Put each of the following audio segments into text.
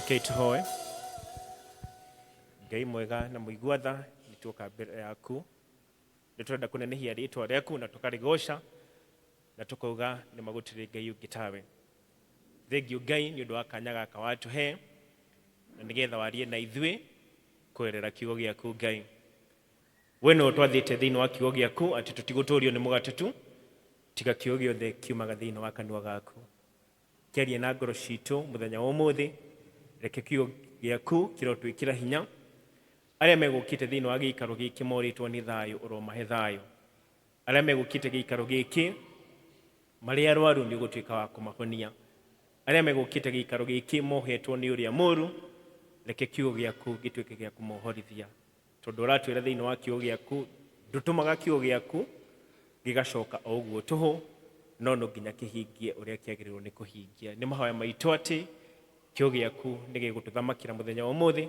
Rekei tũhoe. Ngai mwega na mũigua tha, nĩ tuoka mbere yaku, nĩ tũrenda kũnenehia rĩtwa rĩaku na tũkarĩgoca na tũkauga nĩ ma gũtirĩ Ngai ũngĩ tawe. Thengiũ Ngai nĩ ũndũ wa kanya gaka watũhe na nĩgetha warie na ithuĩ kũgerera kiugo gĩaku Ngai. We nĩwe ũtwathĩte thĩinĩ wa kiugo gĩaku atĩ tũtigũtũũrio nĩ mũgate tu, tiga kiugo gĩothe kiumaga thĩinĩ wa kanua gaku. Kĩarie na ngoro citũ mũthenya wa ũmũthĩ. Reke kiugo gĩaku kĩrotwĩkĩra hinya. Arĩa megũkĩte thĩinĩ wa gĩikaro gĩkĩ morĩtwo nĩ thayũ, ũromahe thayũ. Arĩa megũkĩte gĩikaro gĩkĩ marĩ arwaru, nĩ ũgũtuĩka wa kũmahonia. Arĩa megũkĩte gĩikaro gĩkĩ mohetwo nĩ ũrĩa mũru, reke kiugo gĩaku gĩtuĩke gĩa kũmohorithia. Tondũ ũratwĩra thĩinĩ wa kiugo gĩaku, ndũtũmaga kiugo gĩaku gĩgacoka o ũguo tũhũ, no no nginya kĩhingie ũrĩa kĩagĩrĩirwo nĩ kũhingia. Nĩ mahoya maitũ atĩ kiugo gĩaku nĩ gĩgũtũthamakĩra mũthenya wa ũmũthĩ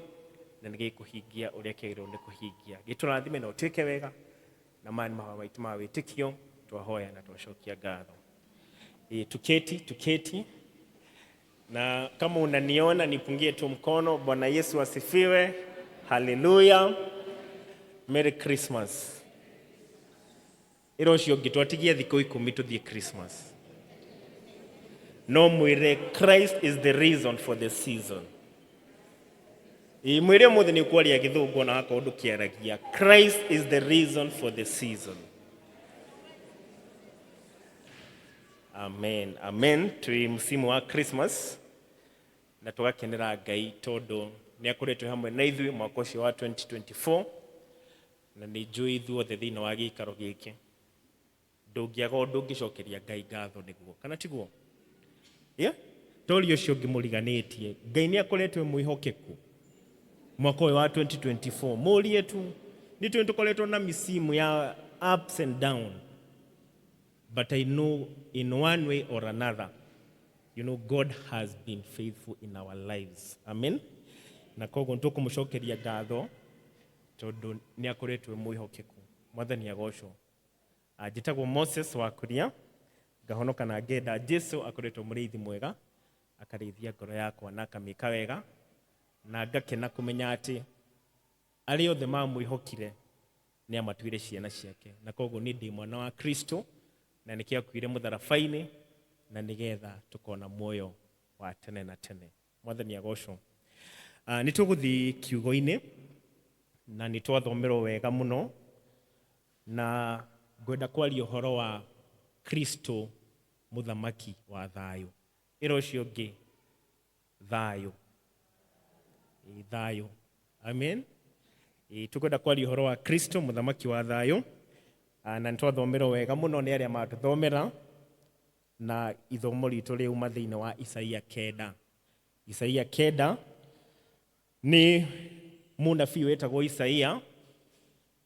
na nĩ gĩkũhingia ũrĩa kĩagĩrĩirwo nĩ kũhingia. Gĩtũrathime na ũtwĩke wega, na maya nĩ mahoya maitũ ma wĩtĩkio, twahoya na twacokia ngatho. Ĩ, tuketi, tuketi na kama unaniona nipungie tu mkono. Bwana Yesu asifiwe, haleluya, Merry Christmas. Ĩra ũcio ũngĩ twatigie thikũ 10 tũthiĩ Christmas. No mwĩre Christ is the reason for the season. Ĩ, mwĩre ũmũthĩ nĩ ũkwaria gĩthũngũ ona wakorwo ndũkĩaragia. Christ is the reason for the season. Amen, amen. Twĩ msimu wa Christmas na tũgakenera Ngai tondũ nĩ akoretwo hamwe na ithuĩ mwaka ũcio wa 2024 na nĩ njũĩ ithuothe thĩinĩ wa gĩikaro gĩkĩ ndũngĩaga ũndũ ũngĩcokeria Ngai ngatho nĩguo, kana tiguo? Yeah? Tori ũcio ũngĩ mũriganĩtie, Ngai nĩ akoretwo e mwĩhokeku mwaka ũyũ wa 2024. Mũrie tu, nĩ tũĩ tũkoretwo na misimu ya ups and down, but I know in one way or another, God has been faithful in our lives. Amen. Na koguo nĩtũkũmũcokeria ngatho tondũ nĩ akoretwo e mwĩhokeku. Mwathani agocwo. Njĩtagwo Moses wa Kuria, ngahonoka na ngenda Jesu akoretwo mũrĩithi mwega, akarĩithia ngoro yakwa na akamĩka wega, na ngakena kũmenya atĩ arĩa othe mamwĩhokire nĩ amatuire ciana ciake. Na koguo niĩ ndĩ mwana wa Kristo, na nĩkĩo akuire mũtharaba-inĩ, na nĩgetha tũkona muoyo wa tene na tene. Mwathani agocwo. Nĩ tũgũthiĩ kiugo-inĩ, na nĩ twathomerwo wega mũno, na ngwenda kwaria ũhoro wa Kristo mũthamaki wa thayũ. Ĩra ũcio ũngĩ thayũ. Ĩ, thayũ. Amen. Ĩ, tũkwenda kwaria ũhoro wa Kristo mũthamaki wa thayũ. Na nĩ twathomerwo wega mũno nĩ arĩa matũthomera, na ithomo ritũ rĩuma thĩinĩ wa Isaia 9. Isaia 9 nĩ mũnabii wĩtagwo Isaia,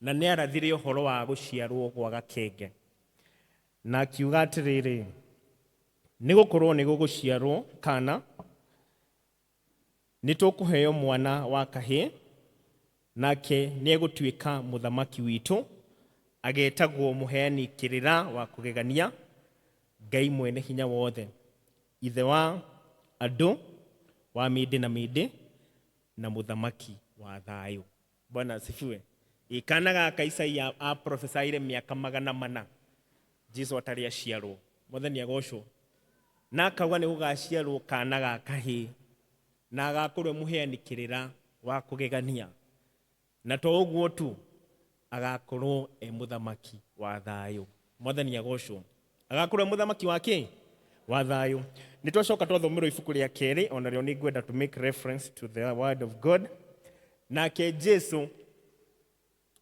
na nĩ arathire ũhoro wa gũciarwo gwa gakenge, na akiuga atĩrĩrĩ, nĩ gũkorwo nĩ gũgũciarwo kana, nĩ tũkũheo mwana wa kahĩĩ, nake nĩ egũtuĩka mũthamaki witũ, agetagwo mũheani kĩrĩra wa kũgegania, Ngai mwene hinya wothe, Ithe wa andũ wa mĩndĩ na mĩndĩ, na mũthamaki wa thayũ. Bwana asifiwe. Ĩ, kana gaka Isaia aprofesaire mĩaka 400 Jesu atarĩ aciarwo. Mwathani agocwo. Na akauga nĩ gũgaciarwo kana ga kahĩĩ, na agakorwo e mũheani kĩrĩra wa kũgegania. Na to ũguo tu, agakorwo e mũthamaki wa thayũ. Mwathani agocwo. Agakorwo e mũthamaki wa kĩ? Wa thayũ. Nĩ twacoka twathomerwo ibuku rĩa kerĩ, ona rĩo nĩ ngwenda to make reference to the word of God. Nake Jesu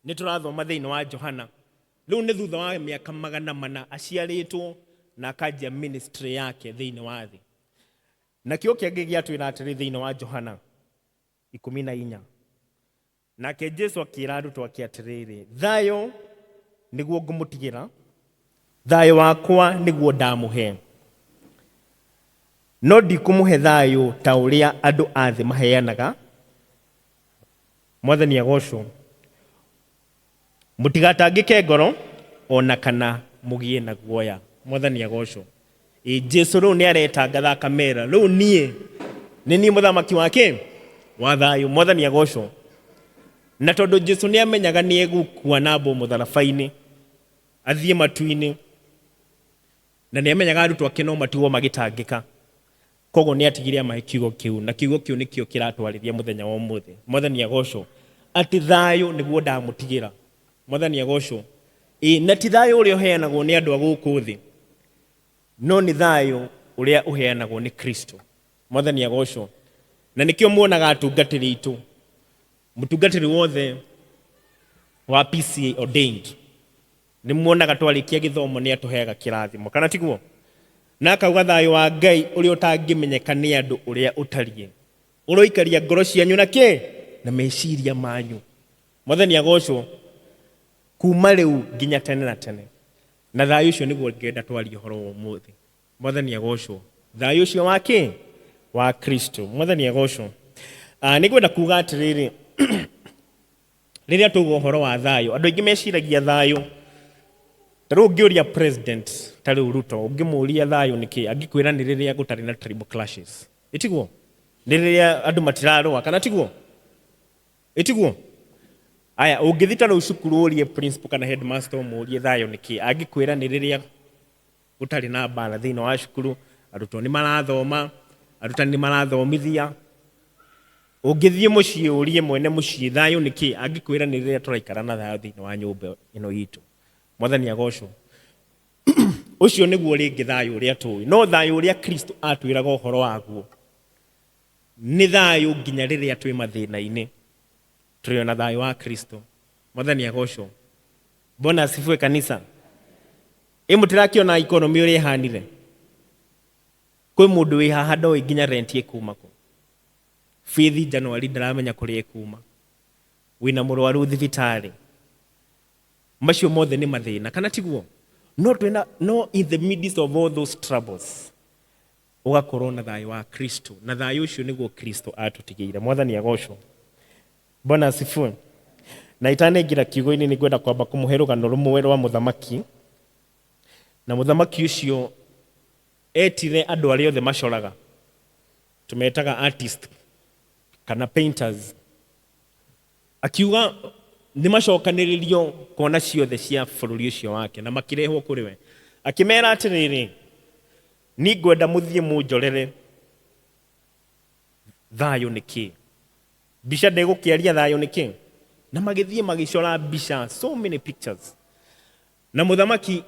nĩ tũrathoma thĩinĩ wa Johana. Rĩu nĩ thutha wa mĩaka 400 aciarĩtwo na akanjia ministry yake thĩinĩ wa thĩ. Nakĩo kĩangĩ gĩatwĩra atĩrĩ thĩinĩ wa Johana 14. Nake Jesu akĩra arutwo ake atĩrĩrĩ, thayũ nĩguo ngũmũtigĩra, thayũ wakwa nĩguo ndamũhe. No ndikũmũhe thayũ ta ũrĩa andũ a thĩ maheanaga. Mwathani agocwo. Mũtigatangĩke ngoro ona kana mũgĩe na guoya. Mwathani agocwo. Ĩ, Jesu rĩu nĩ aretangatha akamera, rĩu niĩ Nĩ niĩ mũthamaki wa kĩ? Wa thayũ. Mwathani agocwo. Na tondũ Jesu nĩ amenyaga nĩ egũkua na ambwo mũtharaba-inĩ, athiĩ matu-inĩ, na nĩ amenyaga arutwo ake no matigwo magĩtangĩka, koguo nĩ atigire amahe kiugo kĩu, na kiugo kĩu nĩkĩo kĩratwarĩria mũthenya wa ũmũthĩ. Mwathani agocwo. Atĩ thayũ nĩguo ndamũtigĩra. Mwathani agocwo. Ĩ, na ti thayũ ũrĩa ũheanagwo nĩ andũ a gũkũ thĩ, no nĩ thayũ ũrĩa ũheanagwo nĩ Kristo. Mwathani agocwo. Na nĩkĩo muonaga atungatĩri aitũ, mũtungatĩri wothe wa PCA ordained, nĩ muonaga twarĩkia gĩthomo nĩ atũheaga kĩrathimo, kana tiguo? Na akauga thayũ wa Ngai ũrĩa ũtangĩmenyeka nĩ andũ ũrĩa ũtariĩ, ũroikaria ngoro cianyu na kĩ? Na meciria manyu. Mwathani agocwo kuma rĩu nginya tene na tene. Na thayũ ũcio nĩguo ngenda twarie ũhoro wa ũmũthĩ. Mwathani agocwo. Thayũ ũcio wa kĩ? Wa Kristo. Mwathani agocwo. Nĩ ngwenda kuga atĩrĩrĩ, rĩrĩa twauga ũhoro wa thayũ, andũ aingĩ meciragia thayũ. Ta rĩu ũngĩũria president ta rĩu Ruto, ũngĩmũria thayũ nĩ kĩ, angĩkwĩra nĩ rĩrĩa gũtarĩ na tribal clashes. Ĩtiguo? Nĩ rĩrĩa andũ matirarũa, kana tiguo? Ĩtiguo? Aya, ũngĩthiĩ ta rĩu cukuru ũrie principal kana headmaster ũmũrie thayũ nĩ kĩ, angĩkwĩra nĩ rĩrĩa gũtarĩ na mbara thĩinĩ wa cukuru, arutwo nĩ marathoma, arutani nĩ marathomithia. Ũngĩthiĩ mũciĩ ũrie mwene mũciĩ thayũ nĩ kĩ, angĩkwĩra nĩ rĩrĩa tũraikara na thayũ thĩinĩ wa nyũmba ĩno itũ. Mwathani agocwo. Ũcio nĩguo rĩngĩ thayũ ũrĩa tũĩ. No thayũ ũrĩa Kristo atwĩraga ũhoro waguo nĩ thayũ nginya rĩrĩa twĩ mathĩna-inĩ, tũrĩ ona thayũ wa Kristo. Mwathani agocwo. Bwana asifiwe kanisa. Ĩ mũtirakĩona economy ũrĩa ĩhanire? Kwĩ mũndũ wĩ haha ndoĩ nginya rent ĩkuma kũ. Bithi January ndaramenya kũrĩa ĩkuma. Wĩna mũrwaru thibitarĩ. Macio mothe nĩ mathĩna, kana tiguo? No twĩna, no in the midst of all those troubles, ũgakorwo na thayũ wa Kristo, na thayũ ũcio nĩguo Kristo atũtigĩire. Mwathani agocwo. Bwana asifiwe. Na itanaingĩra kiugo-inĩ nĩ ngwenda kwamba kũmũhe rũgano rũmwe rwa mũthamaki. Na mũthamaki ũcio etire andũ arĩa othe macoraga, tũmetaga artist kana painters, akiuga nĩ macokanĩrĩrio kona ciothe cia bũrũri ũcio wake, na makĩrehwo kũrĩ we. Akĩmera atĩrĩrĩ, niĩ ngwenda mũthiĩ mũnjorere thayũ nĩ kĩ. Mbica ndĩgũkĩaria thayũ nĩ kĩ. Na magĩthiĩ magĩcora mbica, so many pictures. Na mũthamaki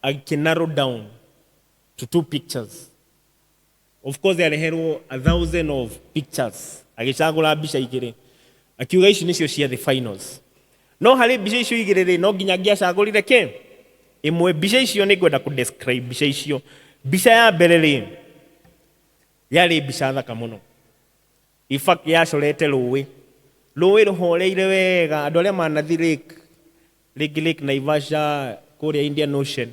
akĩ narrow down to two pictures. Of course areherwo 1,000 of pictures, agĩcagũra mbica igĩrĩ, akiuga ici nĩcio cia the finals. No harĩ mbica icio igĩrĩ rĩ, no nginya angĩacagũrire kĩ? Ĩmwe. Mbica icio nĩ ngwenda kũ describe mbica icio. Mbica ya mbere rĩ, yarĩ mbica thaka mũno. In fact yacorete rũĩ, rũĩ rũhoreire wega. Andũ arĩa manathiĩ lake, rĩngĩ Lake Naivasha, kũrĩa Indian Ocean,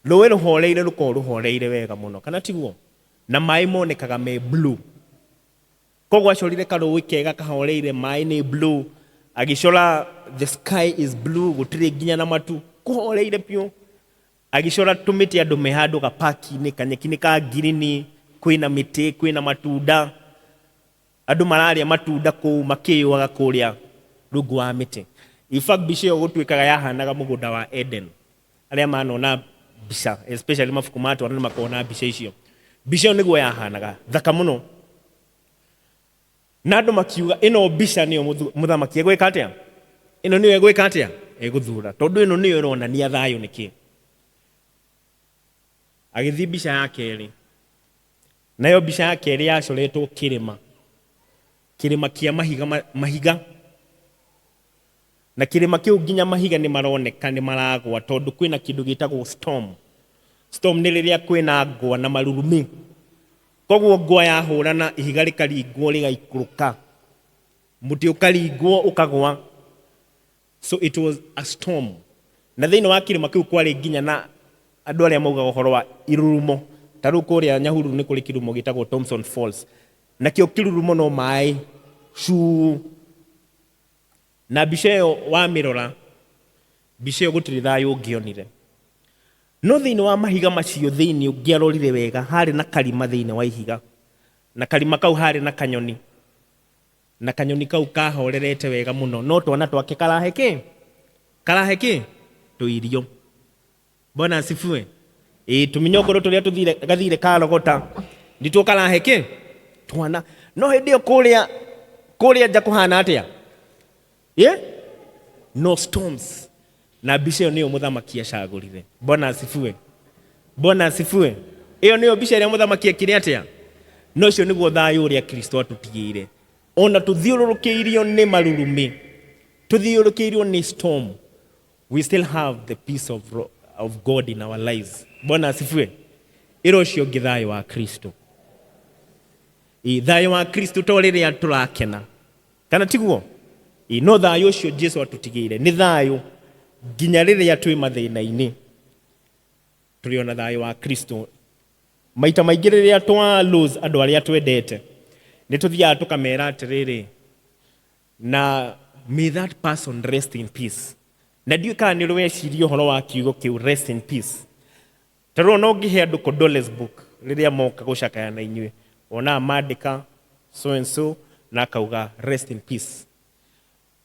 rũĩ rũhoreire rũkoragwo rũhoreire wega mũno, kana tiguo? Na maĩ monekaga me blue. Koguo acorire karũĩ kega kahoreire, maĩ nĩ blue, agĩcora the sky is blue, gũtirĩ nginya na matu, kũhoreire biũ. Agĩcora tũmĩtĩ andũ me handũ gapaki-inĩ, kanyeki-inĩ ka ngirini, kwĩna mĩtĩ, kwĩna matunda, andũ mararĩa matunda kũu makĩyũaga kũrĩa rungu wa mĩtĩ. In fact mbica ĩyo gũtuĩkaga yahanaga mũgũnda wa Eden. Arĩa manona mbica, especially mabuku ma twana nĩ makoragwo na mbica icio. Mbica ĩyo nĩguo yahanaga, thaka mũno. Na andũ makiuga ĩno mbica nĩyo mũthamaki egwĩka atĩa? Ĩno nĩyo egwĩka atĩa? Egũthura. Tondũ ĩno nĩyo ĩronania thayũ nĩ kĩ. Agĩthiĩ mbica ya kerĩ. Nayo mbica ya kerĩ yacoretwo kĩrĩma. Kĩrĩma kĩa mahiga, mahiga. Na kĩrĩma kĩu nginya mahiga nĩ maroneka nĩ maragwa tondũ kwĩna kĩndũ gĩtagwo storm. Storm nĩ rĩrĩa kwĩna ngwa na marurumĩ. Koguo ngwa yahũrana ihiga rĩkaringwo rĩgaikũrũka. Mũtĩ ũkaringwo ũkagwa. So it was a storm. Na thĩinĩ wa kĩrĩma kĩu kwarĩ nginya na andũ arĩa maugaga ũhoro wa irurumo. Ta rĩu kũrĩa Nyahururu nĩ kũrĩ kĩrurumo gĩtagwo Thompson Falls. Nakĩo kĩrurumo no maĩ cuu. Na mbica ĩyo wamĩrora, mbica ĩyo gũtirĩ thayũ ũngĩonire. No thĩinĩ wa mahiga macio thĩinĩ ũngĩarorire wega, harĩ na karima thĩinĩ wa ihiga. Na karima kau harĩ na kanyoni, na kanyoni kau kahorerete wega mũno, no twana twake karahe kĩ? Karahe kĩ? Tũirio. Bwana asifiwe. Ĩ tũminyongoro tũrĩa tũthire gathire karogota nĩtuo karahe kĩ? Twana. No hĩndĩ ĩyo kũrĩa kũrĩa nja kũhana atĩa? Yeah? No storms. Na mbica ĩyo nĩyo mũthamaki acagũrire. Bwana asifiwe. Bwana asifiwe. Ĩyo nĩyo mbica ĩrĩa mũthamaki ekire atĩa? Na ũcio nĩguo thayũ ũrĩa Kristo atũtigĩire. Ona tũthiũrũrũkĩirio nĩ marurumĩ, tũthiũrũrũkĩirio nĩ storm, we still have the peace of God in our lives. Bwana asifiwe. Ĩra ũcio ũngĩ thayũ wa Kristo. Ĩ, thayũ wa Kristo to rĩrĩa tũrakena, kana tiguo? Ĩ, no thayũ ũcio Jesu atũtigĩire nĩ thayũ nginya rĩrĩa twĩ mathĩna-inĩ, tũrĩ ona thayũ wa Kristo. Maita maingĩ rĩrĩa twa lose andũ arĩa twendete, nĩ tũthiaga tũkamera atĩrĩrĩ, na may that person rest in peace. Na ndiũĩ kana nĩ ũrĩ weciria ũhoro wa kiugo kĩu, rest in peace. Ta rĩu ona ũngĩhe andũ condolence book rĩrĩa moka gũcakaya na inyuĩ, wonaga mandĩka so and so na akauga rest in peace.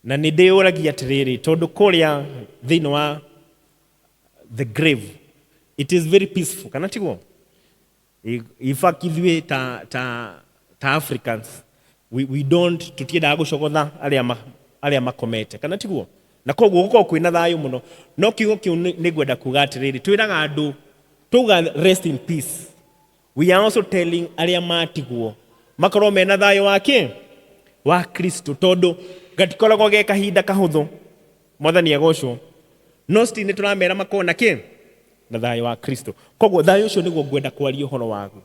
Na nĩ ndĩyũragia atĩrĩrĩ, tondũ kũrĩa thĩinĩ wa the grave it is very peaceful, kana tiguo? In fact, ithuĩ ta Africans, we don't, tũtiendaga gũcogotha arĩa makomete, kana tiguo? Na koguo gũkorwo kwĩna thayũ mũno. No kiugo kĩu nĩ ngwenda kuga atĩrĩrĩ, twĩraga andũ tuga rest in peace, we are also telling arĩa matigwo makorwo mena thayũ wa kĩ? Wa Kristo, tondũ gatikoragwo ge kahinda kahũthũ. Mwathani agocwo. No still nĩ tũramera makorwo na kĩ? Na thayũ wa Kristo. Koguo thayũ ũcio nĩguo ngwenda kwaria ũhoro waguo.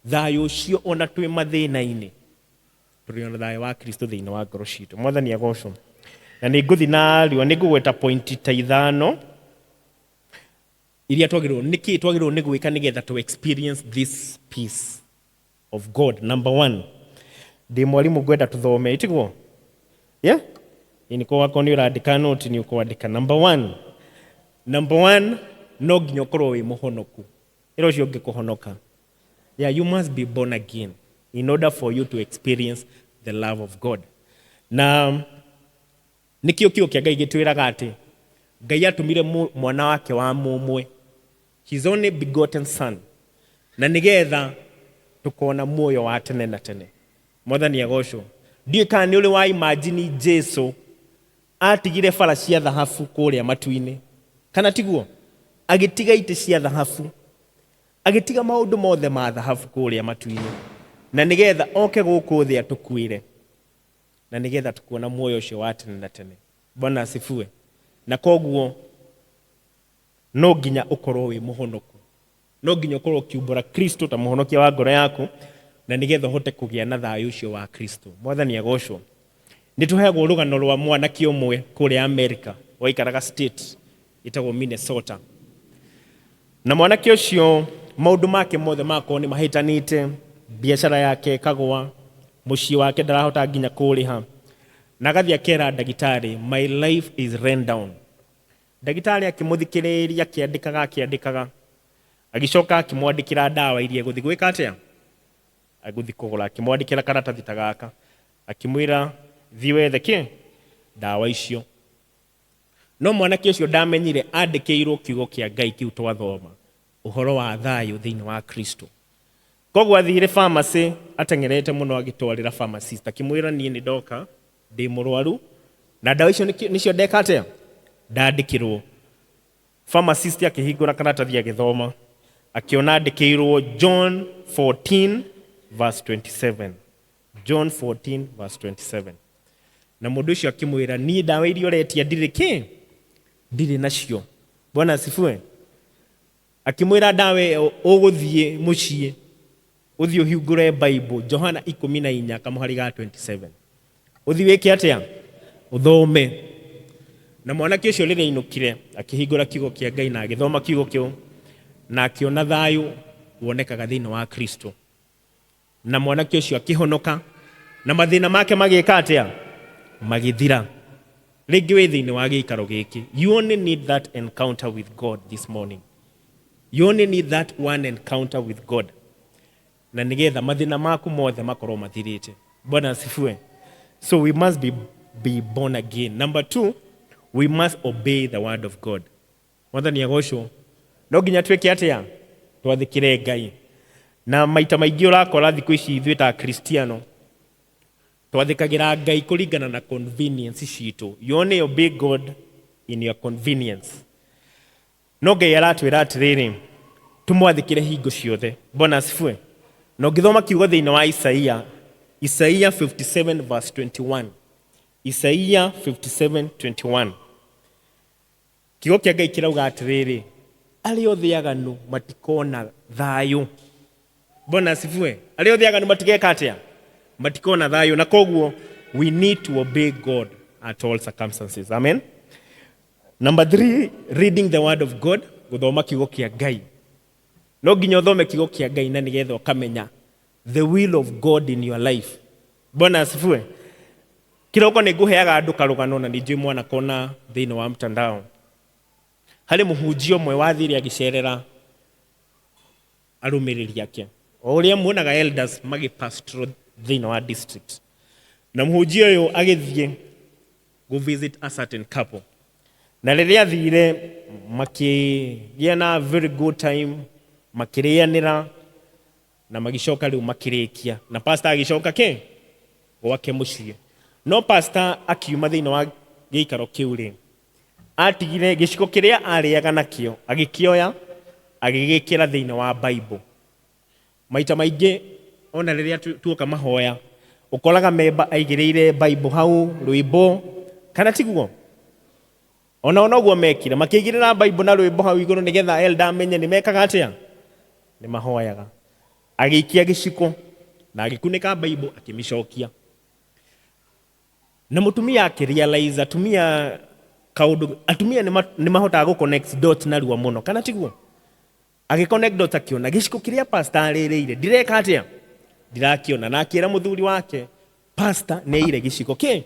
Thayũ ũcio ona twĩ mathĩna-inĩ, tũrĩ ona thayũ wa Kristo thĩinĩ wa ngoro citũ. Mwathani agocwo. Na nĩ ngũthiĩ na riũa, nĩ ngũgweta pointi ta ithano iria twagĩrĩirwo, nĩkĩ twagĩrĩirwo nĩ gwĩka nĩgetha to experience this peace of God. Number one, ndĩ mwarimũ ngwenda tũthome, ĩtiguo? Yeah? Ĩ nĩko wakorwo nĩ ũrandĩka note nĩ ũkwandĩka. Number one, number one, no nginya ũkorwo wĩ mũhonoku. Ĩra ũcio ũngĩ kũhonoka. Yeah, you must be born again in order for you to experience the love of God. Na nĩkĩo kiugo kĩa Ngai gĩtwĩraga atĩ Ngai atũmire mwana wake wa mũmwe, his only begotten son, na nĩgetha tũkona muoyo wa tene na tene. Mwathani agocwo. Ndiũĩ kana nĩ ũrĩ wa imagine Jesu atigire bara cia thahabu kũrĩa matu-inĩ, kana tiguo? Agĩtiga itĩ cia thahabu, agĩtiga maũndũ mothe ma thahabu kũrĩa matu-inĩ, na nĩgetha oke gũkũ thĩ atũkuĩre, na nĩgetha tukuona muoyo ũcio wa tene na tene. Bwana asifiwe. Na koguo no nginya ũkorwo wĩ mũhonoku, no nginya ũkorwo ũkiumbũra Kristo ta mũhonokia wa ngoro yaku, na nĩgetha ũhote kũgĩa na thayũ ũcio wa Kristo. Mwathani agocwo. Nĩ tũheagwo rũgano rwa mwanake ũmwe kũrĩa America waikaraga state ĩtagwo Minnesota. Na mwanake ũcio maũndũ make mothe makorwo nĩ mahĩtanĩte, biacara yake ĩkagũa, mũciĩ wake ndarahota nginya kũrĩha, na agathiĩ akera ndagĩtarĩ, my life is run down. Ndagĩtarĩ akĩmũthikĩrĩria, akĩandĩkaga, akĩandĩkaga, agĩcoka akĩmwandĩkĩra ndawa iria egũthiĩ gwĩka atĩa, egũthiĩ kũgũra. Akĩmwandĩkĩra karatathi ta gaka, akĩmwĩra thiĩ wethe kĩ? Ndawa icio. No mwanake ũcio ndamenyire andĩkĩirwo kiugo kĩa Ngai kĩu twathoma, ũhoro wa thayũ thĩinĩ wa Kristo. Koguo athire pharmacy ateng'erete mũno, agĩtwarĩra pharmacist, akĩmwĩra niĩ nĩ ndoka ndĩ mũrwaru na ndawa icio nĩcio ndeka atĩa, ndandĩkĩrwo. Pharmacist akĩhingũra karatathi agĩthoma, akĩona andĩkĩirwo John 14 verse 27. John 14 verse 27. Na mũndũ ũcio akĩmwĩra, niĩ ndawa iria ũretia ndirĩ kĩ? Ndirĩ nacio. Bwana asifiwe. Akĩmwĩra ndawa ĩyo ũgũthiĩ mũciĩ, ũthiĩ ũhingũre Bible, Johana ikũmi na inya kamũhari ga 27. Ũthiĩ wĩke atĩa? Ũthome. Na mwanake ũcio rĩrĩa ainũkire, akĩhingũra kiugo kĩa Ngai na agĩthoma kiugo kĩu, na akĩona thayũ wonekaga thĩinĩ wa Kristo. Na mwanake ũcio akĩhonoka, na mathĩna make magĩka atĩa? Magĩthira. Rĩngĩ wĩ thĩinĩ wa gĩikaro gĩkĩ, you only need that encounter with God this morning. You only need that one encounter with God. Na nĩgetha mathĩna maku mothe makorwo mathirĩte. Bwana asifiwe. So we must be born again. Number two, we must obey the word of God. Mwathani agocwo. No nginya twĩke atĩa? Twathĩkĩre Ngai. Na maita maingĩ ũrakora thikũ ici ithuĩ ta Akristiano twathĩkagĩra Ngai kũringana na convenience citũ. You only obey God in your convenience. No Ngai aratwĩra atĩrĩrĩ, tũmwathĩkĩre hingo ciothe. Bwana asifiwe. Na ũngĩthoma kiugo thĩinĩ wa Isaia, Isaia 57 verse 21, Isaia 57:21, kiugo kĩa Ngai kĩrauga atĩrĩrĩ, arĩa othe aganu matikona thayũ. Bwana asifiwe. Arĩa othe aganu matigeka atĩa? Matikona thayũ. Na koguo we need to obey God at all circumstances. Amen. Number three, reading the word of God. Gũthoma kiugo kĩa Ngai. No nginya ũthome kiugo kĩa Ngai na nĩgetha ũkamenya the will of God in your life. Bwana asifiwe. Kĩroko nĩ ngũheaga andũ karũgano na nĩ njũĩ mwana kona thĩinĩ wa mtandao. Harĩ mũhunjia ũmwe wathire agĩcerera arũmĩrĩri ake, o ũrĩa muonaga elders magĩpastro thĩinĩ wa district. Na mũhunjia ũyũ agĩthiĩ go visit a certain couple, na rĩrĩa athire makĩgĩa na very good time, makĩrĩanĩra na magĩcoka rĩu makĩrĩkia, na pastor agĩcoka kĩ gwake mũciĩ. No pastor akiuma thĩinĩ wa gĩikaro kĩu rĩ, atigire gĩciko kĩrĩa arĩaga nakĩo, agĩkĩoya agĩgĩkĩra thĩinĩ wa Bible. Maita maingĩ ona rĩrĩa tuoka mahoya, ũkoraga memba aigĩrĩire Bible hau, rwĩmbo, kana tiguo? Ona noguo mekire, makĩigĩrĩra Bible na rwĩmbo hau igũrũ nĩgetha elder amenye nĩ mekaga atĩa, nĩ mahoyaga. Agĩikia gĩciko na agĩkunĩka Bible, akĩmĩcokia, na mũtumia akĩrealize. Atumia kaũndũ, atumia nĩ mahotaga gũ connect dots narua mũno, kana tiguo? Agĩ connect dots, akĩona gĩciko kĩrĩa pastor arĩrĩire ndireka atĩa, ndirakĩona, na akĩra mũthuri wake, "Pastor nĩ aire gĩciko kĩ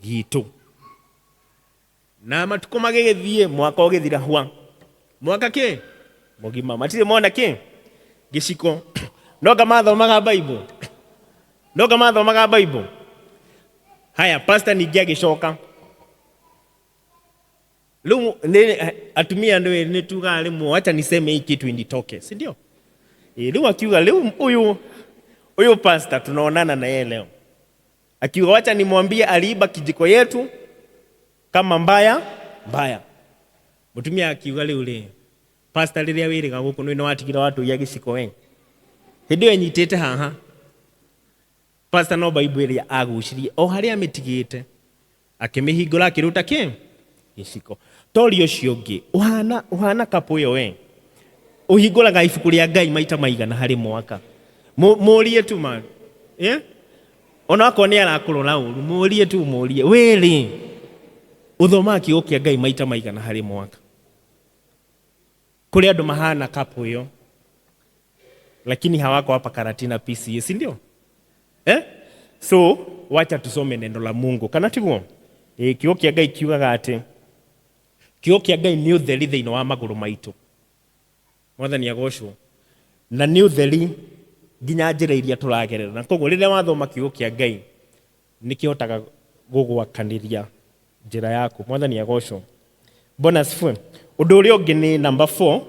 gitũ." Na matukũ magĩgĩthiĩ, mwaka ũgĩthira hwa, mwaka kĩ mũgima matirĩ mona kĩ gĩciko. No ngamathomaga Bible, no ngamathomaga Bible. Haya, pastor ningĩ agĩcoka rĩu nĩ atumia nĩ tugaga rĩmwe, "Wacha niseme hii kitu initoke," si ndio? Rĩu akiuga, rĩu ũyũ pastor tunaonana na yeye leo, akiuga, "Wacha nimwambie aliiba kijiko yetu kama mbaya mbaya." Mũtumia akiuga, "Rĩu rĩ, pastor, rĩrĩa wĩrĩga gũkũ nĩ watigire watũiya gĩciko we hĩndĩ ĩyo ĩnyitĩte haha." Pastor no Bible ĩrĩa agucirie o harĩa amĩtigĩte, akĩmĩhingũra, akĩruta kĩ gĩciko. Tori ũcio ũngĩ ũhana kapũ ĩyo, we ũhingũraga ibuku rĩa Ngai maita maigana harĩ mwaka? Mũrie tu ma, yeah? Ona akorwo nĩ arakũrora ũru, mũrie tu, mũrie, wĩrĩ ũthomaga kiugo kĩa Ngai maita maigana harĩ mwaka? Kũrĩ andũ mahana kapũ ĩyo, lakini hawako hapa Karatina PCA, si ndio? Eh? So wacha tusome neno la Mungu, kana tiguo? Kiugo kĩa Ngai kiugaga atĩ kiugo kĩa Ngai nĩ ũtheri thĩinĩ wa magũrũ maitũ. Mwathani agocwo. Na nĩ ũtheri nginya njĩra iria tũragerera, na koguo rĩrĩa wathoma kiugo kĩa Ngai nĩ kĩhotaga gũgwakanĩria njĩra yaku. Mwathani agocwo. Bwana asifiwe. Ũndũ ũrĩa ũngĩ nĩ number four.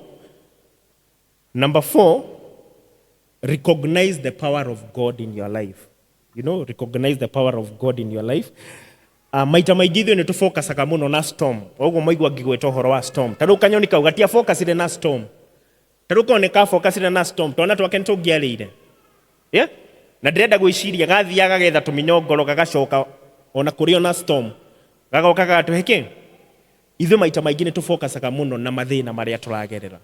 Number four, recognize the power of God in your life. Recognize the power of God in your life. Maita maingĩ ithuĩ nĩ tũfokacaga mũno na storm. Ũguo maigua ngĩgweta ũhoro wa storm, ta rĩu kanyoni kau gatia focusire na storm. Ta rĩu korwo nĩ kafocusire na storm, twana twake nĩ tũngĩarĩire, yeah? Na ndĩrenda gwĩciria gathiaga gagetha tũmĩnyongoro, gagacoka ona kũrĩ ona storm, gagoka gagatũhe kĩ. Ithuĩ maita maingĩ nĩ tũfokacaga mũno na mathĩna marĩa tũragerera,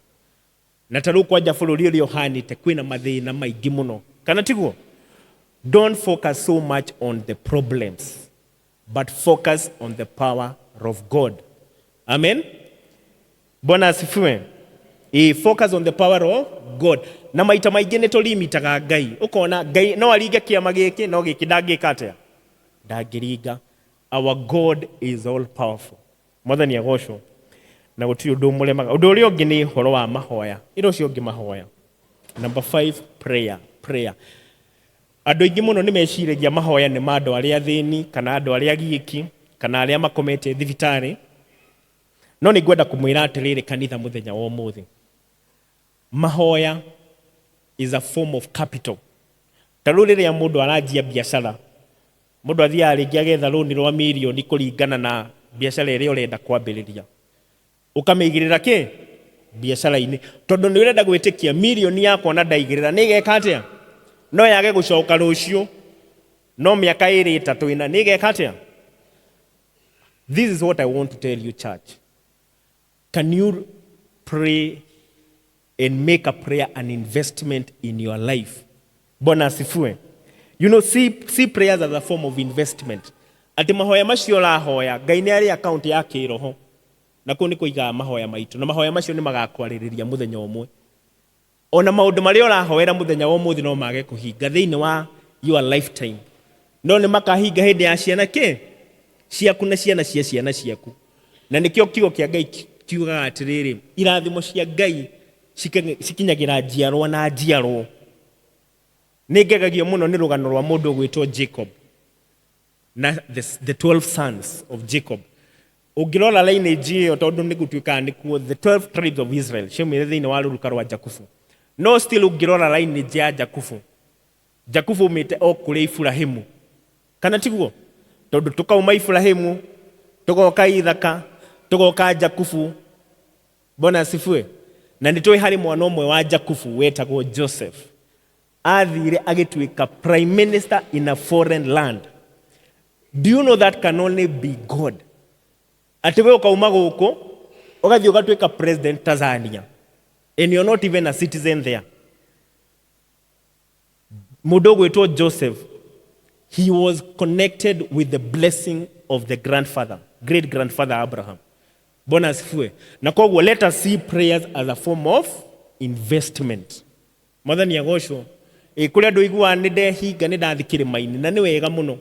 na ta rĩu kwanja bũrũri ũrĩa ũhanĩte, kwĩna mathĩna maingĩ mũno, kana tiguo? Don't focus so much on the problems, but focus on the power of God. Amen. Bwana asifiwe. Focus on the power of God. Na maita maingĩ nĩ tũrimitaga Ngai, ũkona Ngai no aringe kĩama gĩkĩ, no gĩkĩ ndangĩka atĩa, ndangĩringa. Our God is all powerful. Mwathani agocwo. Na gũtirĩ ũndũ ũmũremaga. Ũndũ ũrĩa ũngĩ nĩ ũhoro wa mahoya. Ĩra ũcio ũngĩ, mahoya. Number 5, prayer. Prayer. Andũ aingĩ mũno nĩ meciragia mahoya nĩ ma andũ arĩa athĩni kana andũ arĩa agiĩki kana arĩa makomete thibitarĩ. No nĩ ngwenda kũmwĩra atĩrĩrĩ kanitha mũthenya wa ũmũthĩ, mahoya is a form of capital. Ta rĩu rĩrĩa mũndũ aranjia biacara, mũndũ athiaga rĩngĩ agetha rũni rwa mirioni kũringana na biacara ĩrĩa ũrenda kwambĩrĩria, ũkamĩigĩrĩra kĩ biacara-inĩ, tondũ nĩ ũrenda gwĩtĩkia mirioni yakwa na ndaigĩrĩra nĩ ĩgeka atĩa? No yage gũcoka rũciũ, no mĩaka ĩrĩ ĩtatũ ĩna nĩ ĩgeka atĩa? This is what I want to tell you, church. Can you pray and make a prayer an investment in your life? Bwana asifiwe. You know, see prayers as a form of investment. Atĩ mahoya macio ũrahoya, Ngai nĩ arĩ account ya kĩroho. Na kũu nĩ kũigaga mahoya maitũ. Na mahoya macio nĩ magakwarĩrĩria mũthenya ũmwe. Ona maũndũ marĩa ũrahoera mũthenya wa ũmũthĩ no mage kũhinga thĩinĩ wa your lifetime. No nĩ makahinga hĩndĩ ya ciana kĩ? Ciaku na ciana cia ciana ciaku. Na nĩkĩo kiugo kĩa Ngai kiugaga atĩrĩrĩ, irathimo cia Ngai cikinyagĩra njiarwa na njiarwo. Nĩ ngegagio mũno nĩ rũgano rwa mũndũ ũgwĩtwo Jacob na the 12 sons of Jacob. Ũngĩrora lineage ĩyo, tondũ nĩ gũtuĩkaga nĩkuo the 12 tribes of Israel ciaumire thĩinĩ wa rũruka rwa Jakubu. No still ũngĩrora lineage ya Jakubu, Jakubu umĩte o kũrĩ Ibrahimu. Kana tiguo? Tondũ tũkauma Ibrahimu, tũgoka Ithaka, tũgoka Jakubu. Bwana asifiwe. Na nĩ tũĩ harĩ mwana ũmwe wa Jakubu wetagwo Joseph. Athire agĩtuĩka prime minister in a foreign land. Do you know that can only be God? Atĩ we ũkauma gũkũ, ũgathiĩ ũgatuĩka president Tanzania. And you're not even a citizen there. Mũndũ ũgwĩtwo Joseph, he was connected with the blessing of the grandfather, great grandfather Abraham. Bwana asifiwe. Na koguo let us see prayers as a form of investment. Mwathani agocwo. Ĩ kũrĩ andũ iguaga nĩ ndehinga nĩ ndathi kĩrĩma-inĩ na nĩ wega mũno.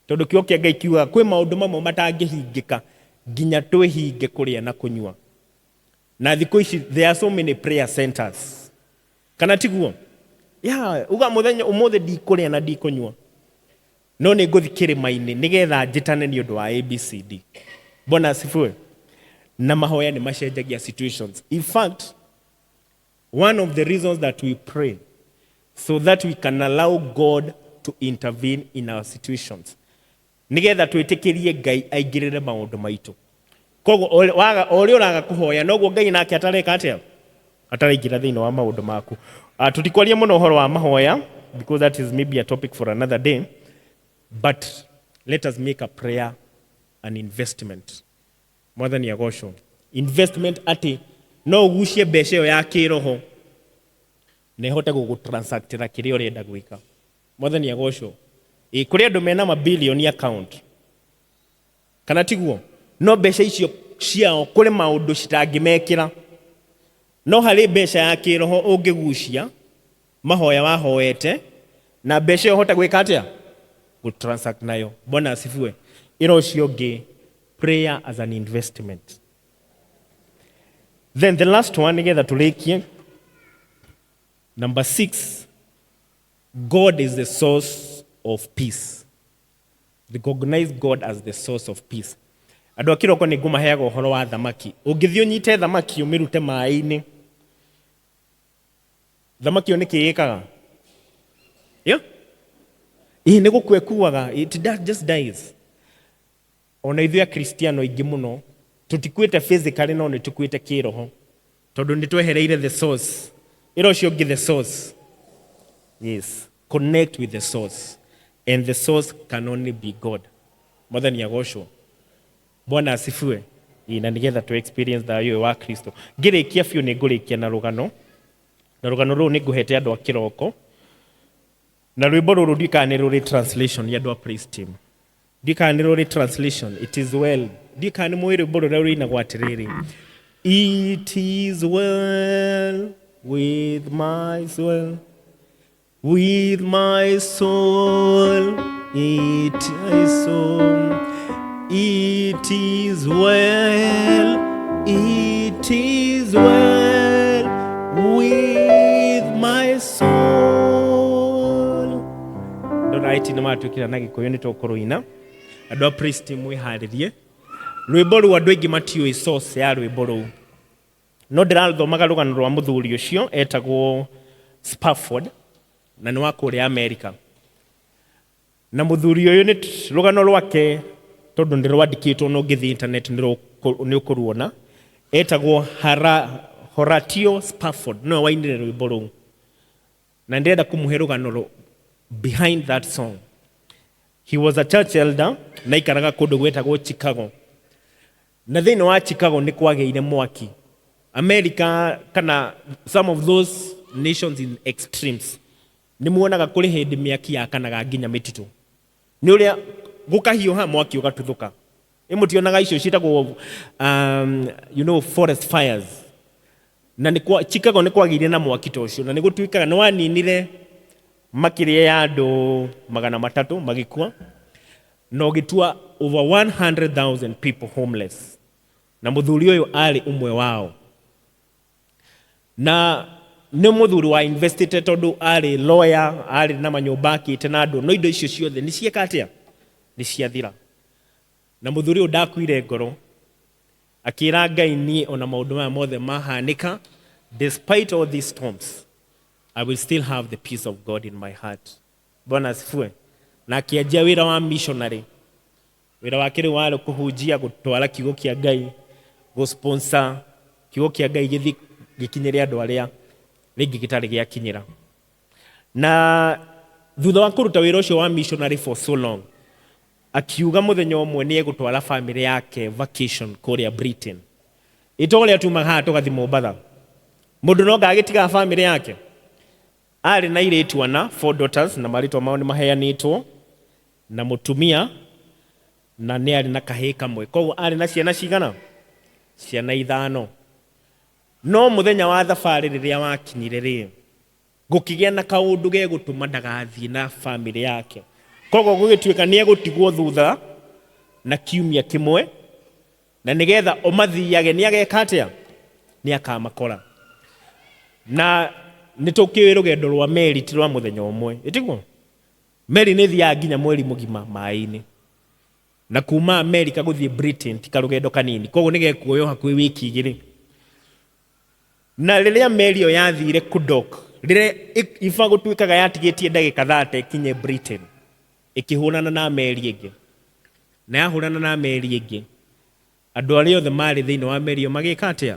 Tondũ kiugo kĩa Ngai kiugaga kwĩ maũndũ mamwe matangĩhingĩka nginya twĩhinge kũrĩa na kũnyua. Na thikũ ici there are so many prayer centers. Kana tiguo? Yeah, uga mũthenya ũmũthĩ ndikũrĩa na ndikũnyua. No nĩ ngũthi kĩrĩma-inĩ nĩgetha njĩtane nĩ ũndũ wa ABCD. Bwana asifiwe. Na mahoya nĩ macenjagia situations. In fact, one of the reasons that we pray so that we can allow God to intervene in our situations. Nĩgetha twĩtĩkĩrie Ngai aingĩrĩre maũndũ maitũ. Koguo o ũrĩa ũraga kũhoya noguo Ngai nake atareka atĩa? Ataraingĩra thĩinĩ wa maũndũ maku. Tũtikwaria mũno ũhoro wa mahoya because that is maybe a topic for another day. But let us make a prayer an investment. Mwathani agocwo. Investment atĩ no ũgucie mbeca ĩyo ya kĩroho na ĩhote gũgũtransactĩra kĩrĩa ũrenda gwĩka. Mwathani agocwo. Ĩ kũrĩ andũ mena mabilioni account. Kana tiguo? No mbeca icio ciao kũrĩ maũndũ citangĩmekĩra. No harĩ mbeca ya kĩroho ũngĩgucia mahoya wahoete na mbeca ĩyo ũhote gwĩka atĩa? Gũtransact nayo. Bwana asifiwe. Ĩra ũcio ũngĩ, prayer as an investment. Then the last one, nĩgetha tũrĩkie. Number 6, God is the source of peace. Recognize God as the source of peace. Andũ a kĩroko nĩ ngũmaheaga ũhoro wa thamaki. Ũngĩthiĩ ũnyite thamaki ũmĩrute maĩ-inĩ, thamaki ĩyo nĩkĩ ĩkaga? Yeah? Ĩĩ nĩ gũkua ĩkuaga. It just dies. Ona ithuĩ Akristiano aingĩ mũno tũtikuĩte physically no nĩ tũkuĩte kĩroho tondũ nĩ twehereire the source. Ĩra ũcio ũngĩ the source. Yes. Connect with the source. And the source can only be God. Mwathani agocwo. Bwana asifiwe. Ĩĩ, na nĩgetha tũ experience thayũ ũyũ wa Kristo. Ngĩrĩkia biũ nĩ ngũrĩkia na rũgano. Na rũgano rũrũ nĩ ngũhete andũ a kĩroko. Na rwĩmbo rũrũ ndiũĩ kana nĩ rũrĩ translation ya andũ a praise team. Ndiũĩ kana nĩ rũrĩ translation. It is well. Ndiũĩ kana nĩ mũĩ rwĩmbo rũrĩa rũinagwo atĩrĩrĩ. It is well with my soul. With my soul, it is so. It is well, it is well with Ndona IT nĩ matwĩkĩra na Gĩkũyũ nĩ tũkũrũina. Andũ a praise team mwĩharĩrie. Rwĩmbo rũu andũ aingĩ matiũĩ source ya rwĩmbo rũu. No ndĩrathomaga rũgano rwa mũthuri ũcio etagwo Spafford na nĩ wa kũrĩa Amerika. Na mũthuri ũyũ nĩ rũgano rwake tondũ nĩ rwandĩkĩtwo na ũngĩthiĩ internet nĩ ũkũruona. Etagwo Horatio Spafford nĩwe wainire rwĩmbo rũu. Na ndĩrenda kũmũhe rũgano behind that song. He was a church elder na aikaraga kũndũ gwetagwo Chicago. Na thĩinĩ wa Chicago nĩ kwagĩire mwaki. America kana some of those nations in extremes nĩ muonaga kũrĩ hĩndĩ mĩaki yakanaga nginya mĩtitũ. Nĩ ũrĩa gũkahiũha mwaki ũgatuthũka. Ĩ mũtionaga icio ciĩtagwo forest fires. Na nĩ kwa, Chicago nĩ kwagĩire na mwaki ta ũcio na nĩ gũtuĩkaga nĩ waninire makĩria ya andũ 300 magĩkua na ũgĩtua over 100,000 people homeless. Na mũthuri ũyũ arĩ ũmwe wao. Na nĩ mũthuri wa investite tondũ arĩ lawyer, arĩ na manyũmba akĩte na andũ, no indo icio ciothe nĩ cieka atĩa? Nĩ ciathira. Na mũthuri ũyũ ndakuire ngoro, akĩra Ngai niĩ ona maũndũ maya mothe mahanĩka, despite all these storms, I will still have the peace of God in my heart. Bwana asifiwe. Na akĩanjia wĩra wa missionary. Wĩra wake rĩu warĩ kũhunjia, gũtwara kiugo kĩa Ngai, gũ-sponsor kiugo kĩa Ngai gĩthiĩ gĩkinyĩre andũ arĩa rĩngĩ gĩtarĩ gĩakinyĩra. Na thutha wa kũruta wĩra ũcio wa missionary for so long, akiuga mũthenya ũmwe nĩ egũtwara family yake vacation kũrĩa Britain. Ĩto ũrĩa tumaga haha tũgathiĩ Mombatha. Mũndũ no ngagĩtiga family yake. Arĩ na airĩtu ana, 4 daughters, na marĩtwa mao nĩ maheanĩtwo, na mũtumia, na nĩ arĩ na kahĩĩ kamwe. Koguo arĩ na ciana cigana? Ciana 5. No mũthenya wa thabarĩ rĩrĩa wakinyire rĩ, gũkĩgĩa na kaũndũ gegũtũma ndagathiĩ na family yake. Koguo gũgĩtuĩka nĩ egũtigwo thutha na kiumia kĩmwe, na nĩgetha ũmathiage nĩ ageka atĩa? Nĩ akamakora. Na nĩ tũkĩũĩ rũgendo rwa meri ti rwa mũthenya ũmwe, ĩtiguo? Meri nĩ ĩthiaga nginya mweri mũgima maĩ-inĩ. Na kuma America gũthiĩ Britain ti karũgendo kanini, koguo nĩ gekuoywo hakuhĩ wiki 2. Na rĩrĩa meri ĩyo yathire kũdock, rĩrĩa iba gũtuĩkaga yatigĩtie ndagĩka 30 ĩkinye Britain, ĩkĩhũrana na meri ĩngĩ. Na yahũrana na meri ĩngĩ, andũ arĩa othe marĩ thĩinĩ wa meri ĩyo magĩka atĩa?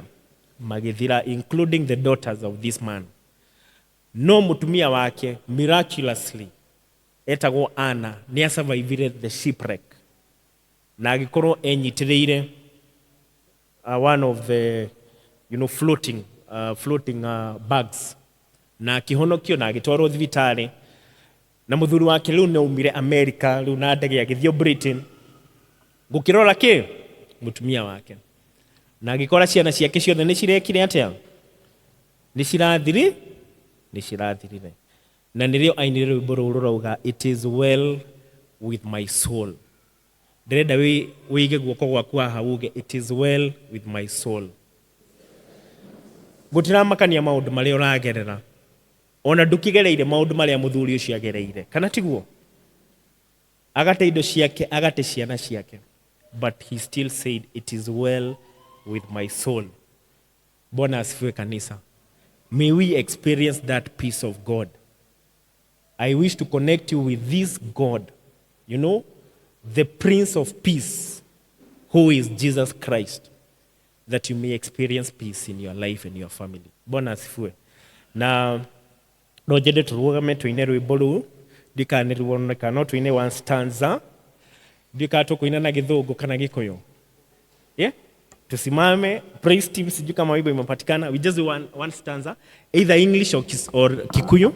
Magĩthira, including the daughters of this man. No mũtumia wake miraculously etagwo Anna nĩ asurvivire the shipwreck na agĩkorwo enyitĩrĩire one of the floating bags, na akĩhonokio na agĩtwarwo thibitarĩ. Na mũthuri wake rĩu nĩ aumire America rĩu na ndege agĩthiĩ Britain gũkĩrora kĩ mũtumia wake, na agĩkora ciana ciake ciothe nĩ cirekire atĩa? Nĩ cirathiri, nĩ cirathirire. Na nĩrĩo ainire rwĩmbo rũu rũrauga it is well with my soul. Ndĩrenda wĩige guoko gwaku haha uge it is well with my soul. Gũtiramakania maũndũ marĩa ũragerera, ona ndũkĩgereire maũndũ marĩa mũthuri ũcio agereire, kana tiguo? Agate indo ciake, agate ciana ciake, but he still said it is well with my soul. Bwana asifiwe kanisa. May we experience that peace of God. I wish to connect you with this God, the Prince of Peace, who is Jesus Christ, that you may experience peace in your life and your family. Bwana asifiwe. Na no njende tũrũgame tũine rwĩmbo rũu, ndikanĩruoneka, no tũine one stanza. Ndika tũkũina na Gĩthũngũ kana Gĩkũyũ. Yeah? Tusimame, praise team, sijui kama wimbo imepatikana. We just do one stanza, either English or Kikuyu.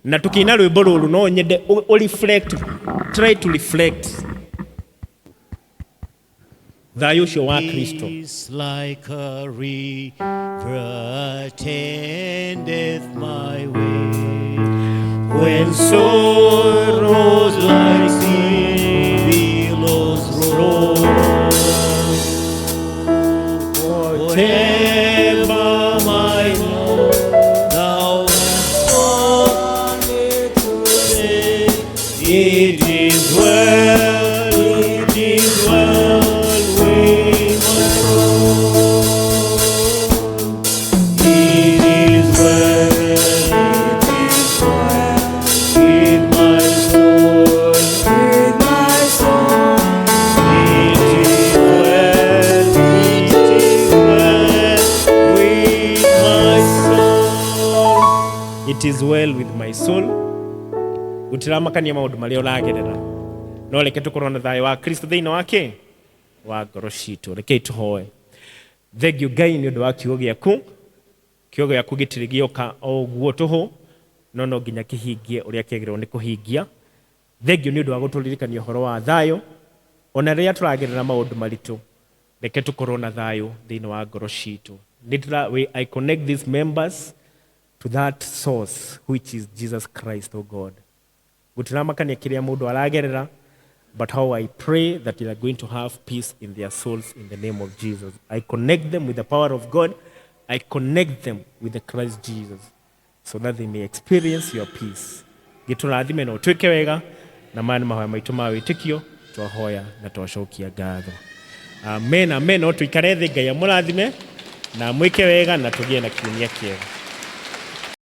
Na tukiina rwĩmbo rũrũ no nyende u reflect, try to reflect thayũ ũcio wa Kristo. Peace like a river attendeth my way, when sorrows like sea billows roll. Whatever my lot, thou hast won it today. It is well, it is well with my soul. It is well, it is well with my soul. With my soul, It is well, it is well with my soul. It is well with my soul. Gutiramakania maundu maria uragerera, no reke tukorwo na thayo wa Kristo thiini wake wa ngoro citũ. Rekei tũhoe. Thank you Ngai nĩ ũndũ wa kiugo gĩaku. Kiugo gĩaku gĩtirĩ gĩoka o ũguo tũhũ, no no nginya kĩhingie ũrĩa kĩagĩrĩirwo nĩ kũhingia. Thank you nĩ ũndũ wa gũtũririkania ũhoro wa thayũ ona rĩrĩa tũragerera maũndũ maritũ. Reke tũkorwo na thayũ thĩinĩ wa ngoro citũ. I connect these members to that source, which is Jesus Christ, oh God. Gũtiramakania kĩrĩa mũndũ aragerera, but how I pray that they are going to have peace in their souls in the name of Jesus. I connect them with the power of God. I connect them with the Christ Jesus so that they may experience your peace. Gĩtũrathime na ũtwĩke wega, na maya nĩ mahoya maitũ ma wĩtĩkio twahoya na twacokia ngatho. Amen, amen. No tũikare thĩ. Ngai amũrathime na mwĩke wega na tũgĩe na kiumia kĩega.